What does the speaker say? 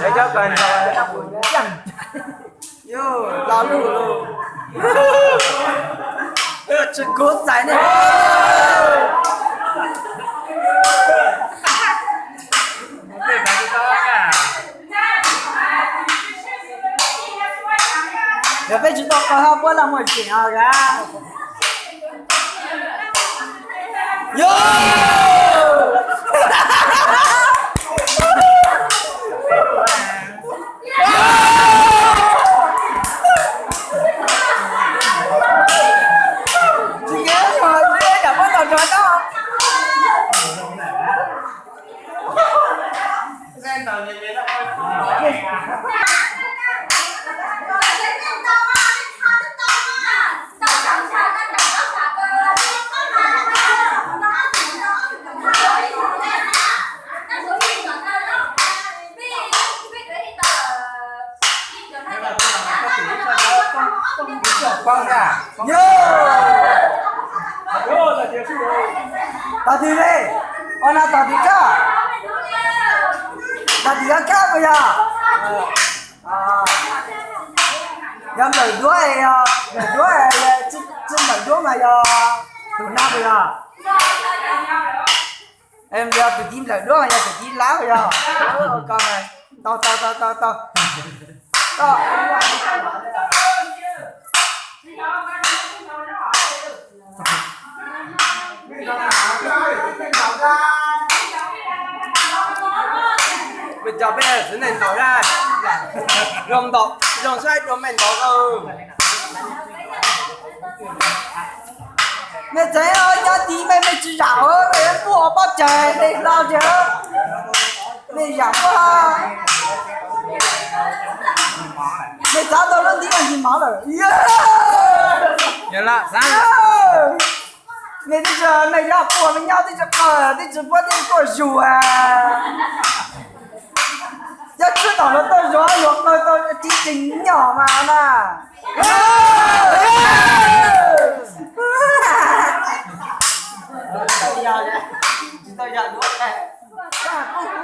Lawv cov kawg nkaus. Yog, los lus lus. Tsis kuv txais ne. Yog peb tsis tau qhov hab puab lam muaj tseem os gab. Yog. Tsis kev, tsis kev, yam muab tau rog tau. Yog. Tog twg li? Ua no tog twg koj? Tog twg koj kab puas yog? Yog nplawm duab, yog nplawm duab, tsis nplawm duab mas yog tus no puas yog? Yog tus tij nplawm duab mas yog tus tij lab puas yog? Tau tau tau tau tau. Mej cov peb xwv neej ntaus, zoo ntaus, zoo saib dua mej ntaus. Mej txeev nyob tid mej, mej tsis zam, mej kuj ua pob tsaig tej hlo tsis, mej zam kuj, mej txav tau lub ntiv no ncig mov lawm. Mej twb tsis, mej zam kuj mej nyob twb tsis qawg twb tsis puab twb tuaj zus. Yog tsis tau luag tuaj zus luag qawg tau tsis tseem nyom mas na. Tsis tau yog, tsis tau yog duab tag.